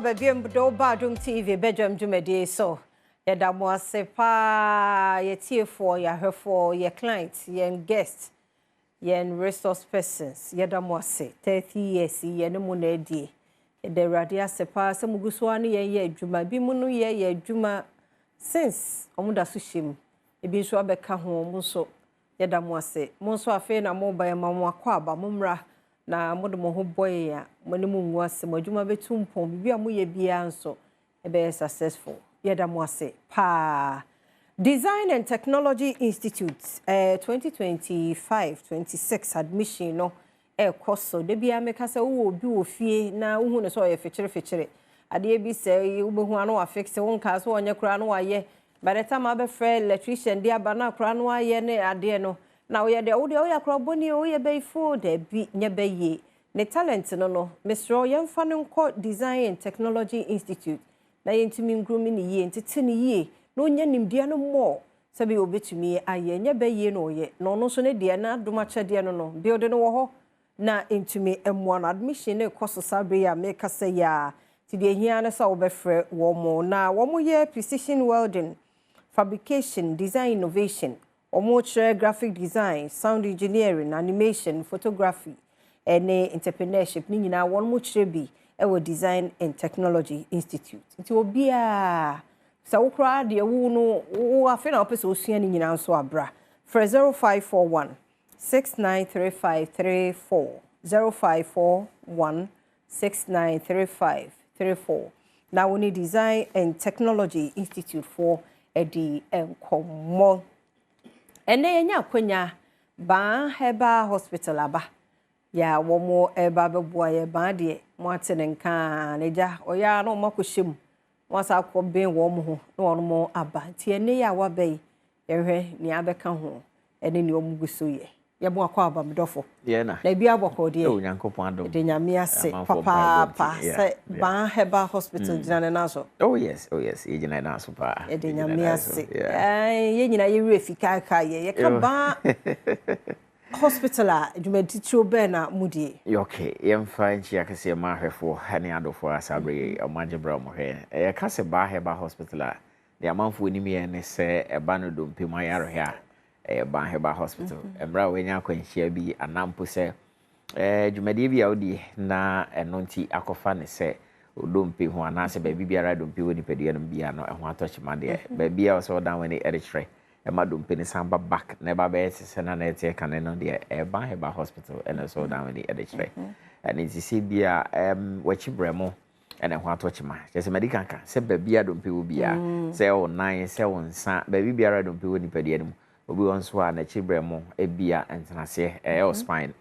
Baabi do ba Adom TV badwam dwumadie so. Yɛda mo ase paa, yɛtiefoɔ, yɛahwɛfoɔ, yɛ client, yɛn guest, yɛn resource persons. Yɛda mo ase. 30 years yi yɛne mo na adie. Yɛda Awurade ase paa sɛ mugu so a ne yɛn yɛ adwuma. Bi mu no yɛ adwuma since ɔmo da so hyɛ mu. Ebi nso abɛka ho, ɔmo nso yɛda mo ase. Mo nso afei na mo ba yɛ ma mo akɔ aba, mo mmra na mode mo ho bɔ yɛn a mo ne mo ngu ase, mo adwuma bɛtu mpɔn, biribi a moyɛ biara nso ɛbɛyɛ successful. Yɛda mo ase paa. Design and Technology Institute 2025-26 admission no ɛrekɔ so. Da biara meka sɛ wowɔ obi wɔ fie na wohu no sɛ ɔyɛ fikyere fikyere adeɛ bi, sɛ wobɛhu ano wafix, wonkaa sɛ ɔnyɛ koraa no wayɛ. By the time abɛfrɛ electrician de aba na koraa no ayɛ ne adeɛ no na woyɛ deɛ wodeɛ woyɛ akora bɔne, woyɛ bɛyifo daabi, nyɛ bɛyie ne talent no. Mesrɛ, yɛmfa no nkɔ Design and Technology Institute na yɛntumi ngroom ne yie, ntete ne yie na ɔnya nimdeɛ no mmɔɔ sɛbi obɛtumi ayɛ. Nyɛ bɛyie na ɔyɛ na ɔno nso ne deɛ na adom akyɛdeɛ no build no wɔ hɔ na ntumi mmoa no. Admission no ɛkɔ so saa bere yi a meka sɛ yɛ a, nti deɛ hia ne sɛ wobɛfrɛ wɔn mo na wɔn yɛ precision welding, fabrication, design innovation. Wɔn kyerɛ graphic design, sound engineering, animation, photography ɛne entrepreneurship ne nyinaa. Wɔn mo kyerɛ bi ɛwɔ Design and Technology Institute. Nti obiara sɛ wokora deɛ wo no wo afei na wopɛ sɛ wosua ne nyinaa nso abra, frɛ 0541 693534, 0541 693534 na wo ne Design and Technology Institute foɔ ɛdi nkɔmmɔ. Ɛnɛ yɛnya akwanya Baa Herbal Hospital aba yɛ a wɔn ɛreba abɛboa yɛ. Baa deɛ, mo ate ne nka ne gya ɔyɛ a na wɔn akɔhyɛ mu, wɔn asa akɔ bɛn wɔn ho na wɔn aba. Nti ɛnɛ yi a waba yi, yɛhwɛ nea abɛka ho ɛne nea wɔn gu so yɛ. Yɛbɔ akɔ aba, medɔfo. Yɛna. Na ebi abɔkɔ deɛ. Oh, Nyankopɔn adom. Yɛde Nyame ase Amanfoɔ mpaebɔ papaapa nti, yeah, sɛ yeah. Baa Herbal Hospital gyina ne nan so. Oh yes, yɛgyina nan so paa. Yɛde Yɛgyina Nyame nan so, ase. Yeah. Ɛɛ, yɛn nyinaa yɛwerɛ fi kaakae yɛ yɛka Baa Hospital a, dwumaditiro bɛɛ na mudie? Okay, yɛmfa nkyia kɛseɛ ma ahwɛfoɔ ne adɔfoɔ a saa berɛ yi ɔmo agye berɛ a ɔmo hwɛ. Yɛka sɛ Baa Herbal Hospital a, deɛ amanfoɔ nim yɛn ne sɛ ɛba no dompe mu ayarehwɛ a, ɛyɛ Baa Herbal Hospital. Mmerɛ a wɔanya akwanhyia bi anaa mpo sɛ dwumadie bi a wodie na ɛno nti akɔfa ne sɛ odompe ho anaasɛ baabi biara dompe wɔ nipadua no mu biara no ɛho atɔ kyema deɛ, baabi a ɔsɛ ɔdan w'ani ɛde kyerɛ ɛma dompe no san ba back na ɛba bɛyɛ te sɛ na na ɛteɛ kane no deɛ, ɛba Herbal Hospital ɛna ɛsɛ ɔdan w'ani ɛde kyerɛ. Ɛno nti sɛ bi a wakyi brɛ mo ɛna ɛho atɔ kyema, kyerɛ sɛ madi kanka sɛ baabi a dompe wɔ biara, sɛ wo nan, sɛ wo nsa, baabi biara dompe wɔ nipadua no mu. Obi wɔ nso a n'akyi brɛ mo ebia ntenaseɛ ɛyɛ wɔ spine,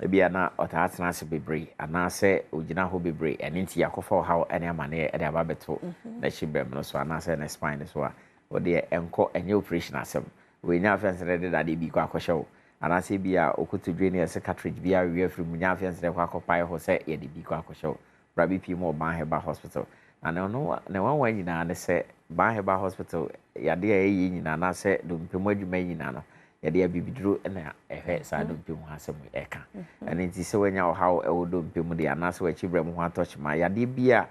ebia na ɔtaa tena ase bebree anaasɛ ogyina hɔ bebree, ɛne nti akɔfa ɔhaw ɛne amaneɛ ɛde aba abɛto n'akyi brɛ mu no so anaasɛ ne spine no so a, wɔdeɛ ɛnkɔ ɛnyɛ operation asɛm. Wɔnya afɛnsere de dadeɛ bi kɔ akɔhyɛ wo, anaasɛ bi a okotodwe ne ɛsɛ cartilage bi awie afiri mu nya afɛnsere kɔ akɔpae hɔ sɛ yɛde bi kɔ akɔhyɛ wo, bra bi pii mu wɔ Ban Herbal Hospital. Na ne ɔno ne wanwa nyinaa ne sɛ Ban Herbal Hospital, yadeɛ a ɛyɛ nyinaa anaasɛ dompe mu adwuma yi nyinaa no, yɛde abibiduro na ɛhwɛ saa dompe mu asɛm yi ɛka. Ɛno nti sɛ woanya ɔhaw ɛwɔ dompe mu deɛ anaasɛ wakyi brɛ mu ho atɔ kyema, yadeɛ bi a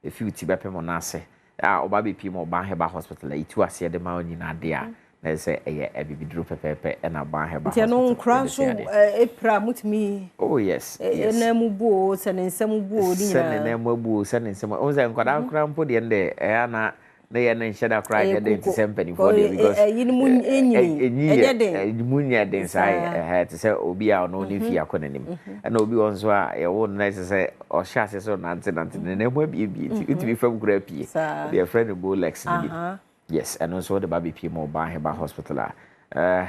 ɛfi wo ti bɛpem wo n'ase a ɔba bɛpie mu ɔban Herbal Hospital a, ɛtu aseɛ de ma wo nyinaa deɛ a, na ɛsɛ ɛyɛ abibiduro pɛpɛɛpɛ ɛna Ban Herbal Nti ɛno Hospital nkora yɛde nso sɛ adeɛ. ɛpira mutumi Oh yes. Ɛnan mu bu o, sɛ ne nsam bu o, ne Sɛ ne nyinaa. nan mu abu o, sɛ ne nsam o, sɛ nkwadaa koraa mpo deɛ no deɛ, ɛyɛ ana ne yɛ ne nhyɛ da koraa Ɛyɛ nyɛ den te koko. sɛ mpanimfoɔ deɛ because Ɛyi no mu ɛnyini. Ɛnyi Ɛnyɛ yɛ den. Mu nyɛ den saa yɛ Saa. Ɛhɛ te sɛ obi a ɔno ne fie akɔ n'anim, ɛna obi wɔ nso a yɛwo no na ɛsɛ sɛ ɔhyɛ ase sɛ ɔnante nante ne nan mu abiebie nti wotumi fam koraa pie. Saa. Deɛ yɛfrɛ no bow legs no bi. Yes, ɛno nso wode ba bɛpie mu ɔbaa Herbal Hospital a,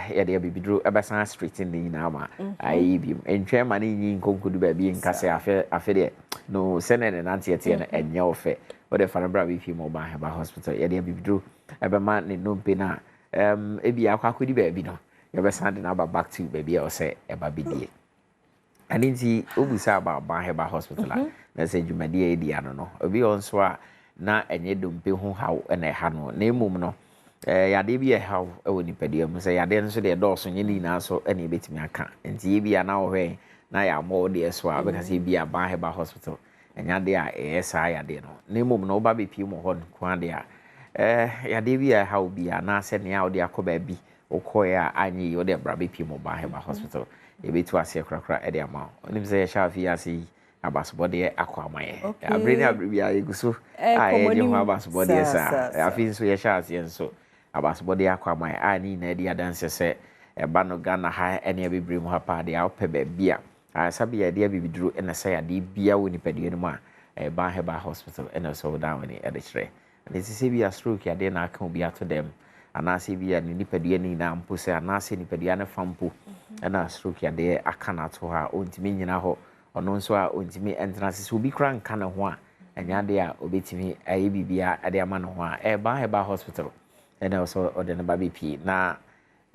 yɛde abibiduro ɛbɛsan straighten ne nyinaa ma ayɛyɛ biom. Ntwɛn ma ne nyi nkonkodu baabi nka sɛ afe deɛ no sɛnɛ ne nanteɛ teɛ no ɛnyɛ wo fɛ. Wode fa no bra bɛpie mu ɔbaa Herbal Hospital, yɛde abibiduro ɛbɛma ne nnompe no a ebi akɔ akɔdi baabi no, yɛbɛsan de no aba back to baabi a ɔsɛ ɛba bɛdie. Ɛno nti wobusa aba Ɔban Herbal Hospital a, na sɛ dwumadie a ɛdi ano no, obi wɔ nso a na ɛnyɛ dompe ho haw ɛna ɛha no, na mmom no yadeɛ bi a ɛhaw ɛwɔ nipadua mu, sɛ yadeɛ no nso deɛ ɛdɔɔso, nyɛ ne nyinaa so ɛna ɛbɛtumi aka. Nti ebi a na wɔhwɛ na yɛammɔ wo deɛ so a, wobɛka sɛ ebi Aban Herbal Hospital. Ɛnyɛ adeɛ a ɛyɛ saa yadeɛ no. Na mmom no, woba bɛpue mu hɔ nko ara deɛ a, eh, yadeɛ bi a ɛha wo bi anaasɛ nea wode akɔ baabi wokɔeɛ a anyɛ yie, wode bra bɛpue mu Ɔbaa Herbal Hospital. Yɛbɛtu aseɛ korakora de ama wo. Wonim sɛ yɛhyɛ afe yi ase yi, abasobɔdeɛ akɔ ama yɛn. Abere ne abere biara yɛgu so a yɛgye ho abasobɔdeɛ saa. Afe yi nso yɛhyɛ aseɛ nso, abasobɔdeɛ akɔ ama yɛn a ne nyinaa di adanseɛ sɛ ɛba no Ghana ha ne abibire mu ha paa deɛ a wopɛ baabi a Ayaresabea a yɛde abibiduro na ɛsa yadeɛ biara wɔ nipadua no mu a, ɛyɛ Ban Herbal Hospital na ɛsɛ sɛ wodan w'ani de kyerɛ. Na ɛsɛ sɛ ebia stroke yadeɛ na aka obi ato dɛm, anaasɛ ebia ne nipadua no nyinaa mpo sɛ, anaasɛ nipadua no fa mpo na stroke yadeɛ aka no ato hɔ a, ɔntumi nnyina hɔ. Ɔno nso a ɔntumi ntena ase. Sɛ obi koraa nka ne ho a, ɛnyɛ adeɛ a ɔbɛtumi ayɛ biribiara de ama ne ho a, ɛyɛ Ban Herbal Hospital na ɛwɔ sɛ ɔde no ba bɛpie. Na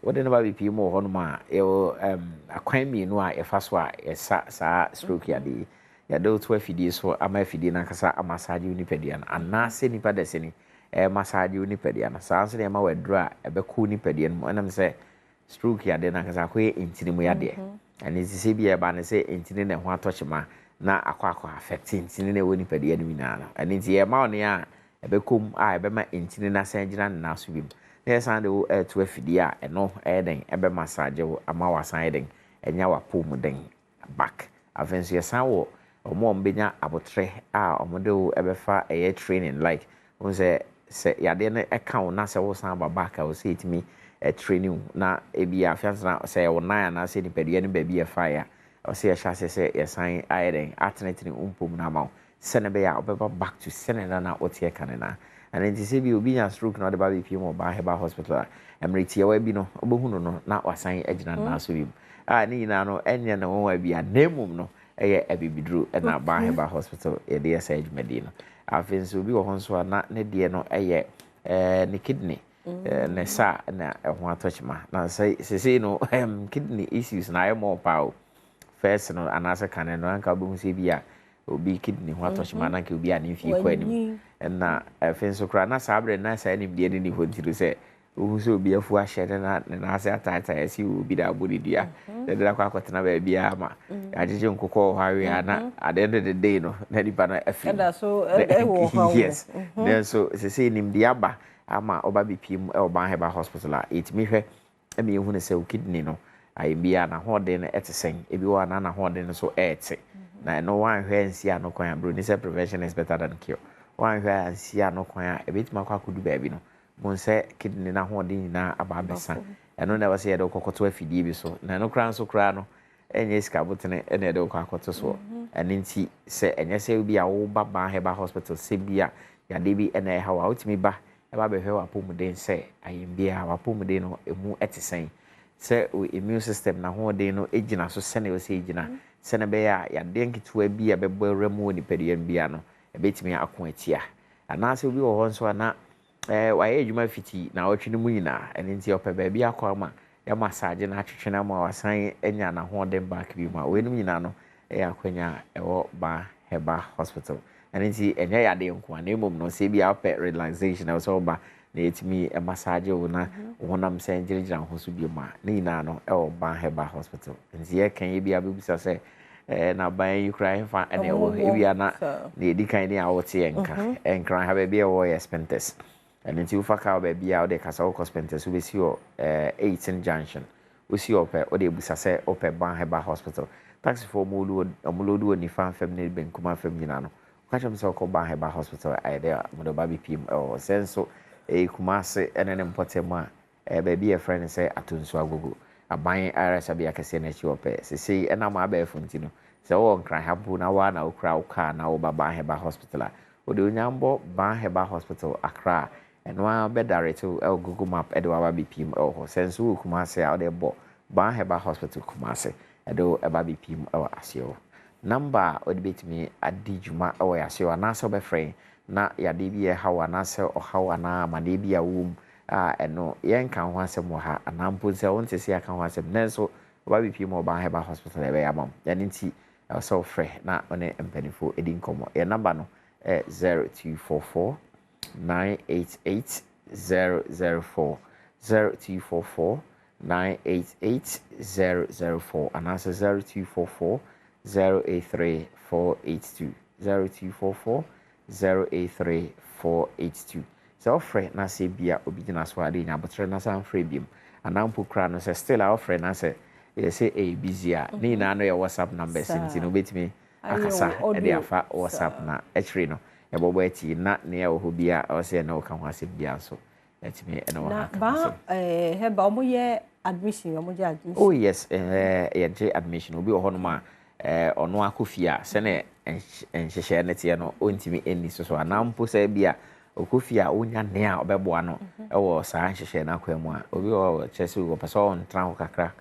Wode no ba bepie mu wɔ hɔnom a, yɛwɔ akwan mmienu a yɛfa so a yɛsa saa stroke yadeɛ yi. Yɛde wo to afidie so ama afidie no ankasa amasaagye wo nipadua no, anaasɛ nipa dasani ɛremasaagye wo nipadua no. Saa nso na yɛma wo aduro a ɛbɛkɔ wo nipadua no mu. Ɛnam sɛ stroke yadeɛ no ankasa akɔyɛ ntini mu yadeɛ. Ɛno nti sɛ bi a ɛba no sɛ ntini na ɛho atɔ kyema na akɔ akɔ affect ntini na ɛwɔ nipadua no nyinaa no. Ɛno nti yɛma wo nea ɛbɛkɔ mu a ɛbɛma ntini no asan agyina ne nan so bio. Na yɛsan de wo reto afidie a ɛno ɛyɛ dɛn ɛbɛmassage wo ama wasan ayɛ dɛn anya w'apɔwmuden back. Afei nso yɛsan wɔ wɔn a wɔbɛnya aboterɛ a wɔde wo bɛfa ɛyɛ training like wohu sɛ sɛ yadeɛ no ɛka wo na sɛ wosan aba back a ɛwɔ sɛ yɛtumi traini wo na ebia afei ansa na sɛ ɛyɛ wo nan anaasɛ nipadua no baabi a ɛfaeɛ a ɛwɔ sɛ yɛhyɛ aseɛ sɛ yɛsan ayɛ dɛn atenetene wo mpom no ama wo sɛnea ɛbɛyɛ a ɔbɛba back to sɛnea na na ɔteɛ kane no ara. Ɛno nti sɛ ebia obi nya stroke na ɔde ba abɛpue mu wɔ Baa Herbal Hospital a, mmerɛ tiawa bi no, wobɛhu no no na wasan agyina ne nan so bio. A ne nyinaa no ɛnyɛ ne nwonwa biara, na mmom no ɛyɛ abibiduro na Baa Herbal Hospital yɛde yɛ saa dwumadie no. Afei nso obi wɔ hɔ nso a na ne deɛ no ɛyɛ ne kidney, ne sa na ɛho atɔ kyema. Na sɛ sesei no kidney issues na ayɛ more paa o. First no anaasɛ kane no anka wobɛhu sɛ bi a obi kidney ho atɔ kyema na anka obi a ne mfie kɔ anim. Ɛna afei nso koraa na saa berɛ na saa nimdeɛ no nni hɔ nti no sɛ wohu sɛ obi afu ahyɛ ne na ne nan ase ataatae asi wɔ obi na abɔ ne dua na de no akɔ akɔtena baabi a ma yɛagyegye nkokɔ wɔ hɔ awe a na at the end of the day no na nipa no afiri mu. Yes. Nanso sesei nimdeɛ aba ama ɔba bɛpie mu wɔ Ban Herbal Hospital a yɛtumi hwɛ ma yɛhu no sɛ wo kidney no ayɛ bi a n'ahoɔden no te sɛn, ebi wɔ hɔ a na n'ahoɔden no so rete. Na ɛno woanhwɛ ansi ano kwan a, buroni sɛ prevention is better than cure. Woanhwɛ ansi ano kwan a, ɛbɛtumi akɔ akɔdu baabi no, bohu sɛ kidney no ahoɔden nyinaa aba abɛsa. Ɛno na ɛwɔ sɛ yɛde wo kɔkɔto afidie bi so. Na ɛno koraa nso koraa no, ɛnyɛ sika botene na yɛde wo kɔ akɔto soɔ. Ɛno nti sɛ ɛnyɛ sɛ bi a woba Ban Herbal Hospital sɛ bi a yadeɛ bi na ɛha wo a, wotumi ba ba bɛhwɛ w'apɔmuden sɛ ayɛmbiaa a, w'apɔmuden no ɛmu te sɛn, sɛ wo immune system n'ahoɔden no gyina so sɛdeɛ ɛwɔ sɛ ɛgyina, sɛdeɛ ɛbɛyɛ a yadeɛ nketewa bi a ɛbɛbɔ awura mu wɔ nipadua no biara no, ɛbɛtumi ako atia. Anaasɛ obi wɔ hɔ nso a na wayɛ adwuma fiti naawɔtwe no mu nyinaa, ɛno nti ɔpɛ baabi akɔ ama yɛamasaagye no atwetwe no ama wasan anya n'ahoɔden back bio mu a, weinom nyinaa no yɛ akwanya a ɛwɔ Ba Herbal Hospital. Ɛno nti ɛnyɛ yadeɛ nko ara na mmom no sɛ ebia wopɛ relaxation ɛwɔ sɛ woba na yɛtumi massage wo na wo honam sɛ gyinagyina wo ho so bio mu a, ne nyinaa no ɛwɔ Ban Herbal Hospital. Nti yɛka yi ebia wobɛbisa sɛ ɛɛ na ban yi koraa ɛhefa ɛna ɛwɔ? Ebia na deɛ ɛdi kan ni a wote yɛn nka. Nkran ha baabi a ɛwɔ yɛ Spintex. Ɛno nti wofa car baabi a wode kasa wokɔ Spintex wobɛsi wɔ 18 junction. Wosi hɔ pɛ wode abusa sɛ wopɛ Ban Herbal Hospital. Taxifoɔ wɔn load wɔ nifa fam ne benkum afam nyinaa no woka kyerɛ wɔn sɛ wokɔ Ban Herbal Hospital a ɛyɛ dɛ a wɔde wo ba bɛpie mu wɔ hɔ. Sɛ nso ɛyɛ Kumase ne ne mpɔtam a ɛyɛ baabi a yɛfrɛ no sɛ Atonsu Agogo. Aban ayaresabea kɛseɛ no akyi hɔ pɛɛ. Sesei ɛnam abɛɛfo nti no sɛ wowɔ Nkran ha mpo na wo ara na wokura wo car na woba Ban Herbal Hospital a Wode Onyanbɔ Ban Herbal Hospital, Accra a, ɛno ara bɛ direct wo wɔ Google map de wo aba abɛpiem wɔ hɔ. Sɛ nso wowɔ Kumasi a, wode bɔ Ban Herbal Hospital Kumasi, ɛde wo ba abɛpiem wɔ aseɛ hɔ. Number a wode bɛtumi adi dwuma wɔ yɛn aseɛ hɔ anaasɛ wobɛfrɛ yɛn na yadeɛ bi a ɛha wo anaasɛ ɔhaw anaa amaneɛ bi a wowɔ mu a ɛno yɛnka ho asɛm wɔ ha anaa mpo sɛ wonte sɛ yɛaka ho asɛm nanso woba abɛpiem wɔ Ban Herbal Hospital a yɛbɛyɛ ama wo. Ɛno nti Ɛwɔ sɛ wofrɛ na wo ne mpanimfoɔ di nkɔmmɔ. Yɛn namba no yɛ 0244 988 004, 0244 988 004 anaasɛ 0244 083 482. 0244 083 482. Sɛ wofrɛ na sɛ bia obi gyina so a, de nya abotrɛ na san frɛ biom. Anaa mpo koraa no, sɛ still a wofrɛ na sɛ yɛsɛ ɛyɛ busy a, ne nyinaa no yɛ WhatsApp numbers, nti no wobɛtumi akasa ɛde afa WhatsApp na akyire no yɛbɔbɔ akyi na nea ɛwɔ hɔ bi a ɛwɔ sɛ ɛne wo ka ho asɛm biara nso ɛtumi ɛne wɔ Na ha ka ho Ban asɛm. Herbal, ɔmo yɛ admission, ɔmo gye admission? Oh yes, yɛgye admission. Obi wɔ hɔnom a ɔno akɔ fie a, sɛne nhyehyɛeɛ no teɛ no, ɔntumi ɛnni so so, anaa mpo sɛ bi a ɔkɔ fie a, ɔnya nea a ɔbɛboa no ɛwɔ saa nhyehyɛeɛ no akwan mu a, obi wɔ hɔ a ɔkyerɛ sɛ wɔpɛ sɛ ɔntena hɔ kakra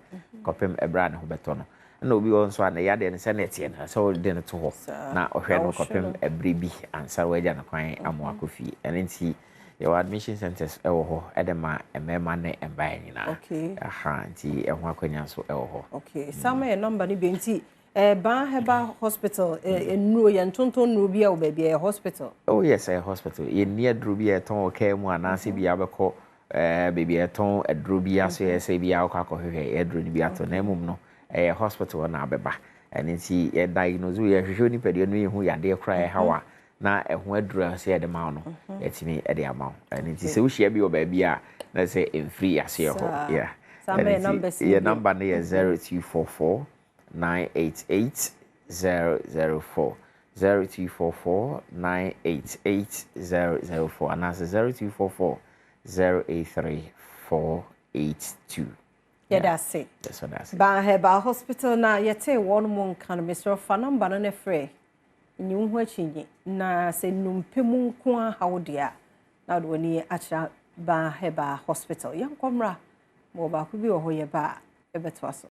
kɔpem ɛberɛ a ne ho bɛtɔ no. Ɛna obi wɔ hɔ nso a ne yadeɛ no sɛne ɛteɛ no, sɛ wode no to hɔ na ɔhwɛ no na wohwɛ kɔpem no. Ɛberɛ bi ansa wagya no kwan ama wakɔ fie. Ɛno nti yɛwɔ admission centers ɛwɔ hɔ ɛde ma mmarima ne mmaa nyinaa. Aha, nti ɛho akonnwa nso ɛwɔ hɔ. Okay, sama yɛ number no bi. Nti Ban Herbal Hospital, nnuro yɛn ntonton nnuro bi a wɔ baabi a ɛyɛ hospital? Oh yes, ɛyɛ hospital. Yɛnni aduro bi a yɛtɔn wɔ kaa mu anaasɛ bi a wobɛkɔ baabi a yɛtɔn aduro bi aso yɛ sɛ bi a wokɔ akɔhwehwɛ aduro no bi ato, na mmom no ɛyɛ hospital hɔ na abɛba. Ɛno nti yɛ diagnose wo, yɛhwehwɛ nipadua no, yɛhu yadeɛ koraa ɛha wo a, na ɛho aduro a sɛ yɛde ma wo no, yɛtumi de ama wo. Ɛno nti sɛ wohyia bi wɔ baabi a, na sɛ ɛmfiri aseɛ hɔ. Yeah. Sama Ɛno yɛ nti numbers no yɛ bi. Number no yɛ 0244 988 004, 0244 988 004, anaasɛ 0244 083 482. Yɛda ase. That's what I say. Ban Herbal Hospital na yɛte wɔn mu nka no. Mesrɛ, fa number no ne frɛ nyi wo ho akyi na sɛ nnompe mu nko aha wo deɛ a, na wode w'ani akyerɛ Ban Herbal Hospital. Yɛnkɔ mmra ma wɔ baako bi wɔ hɔ, yɛba a ɛbɛtoa so.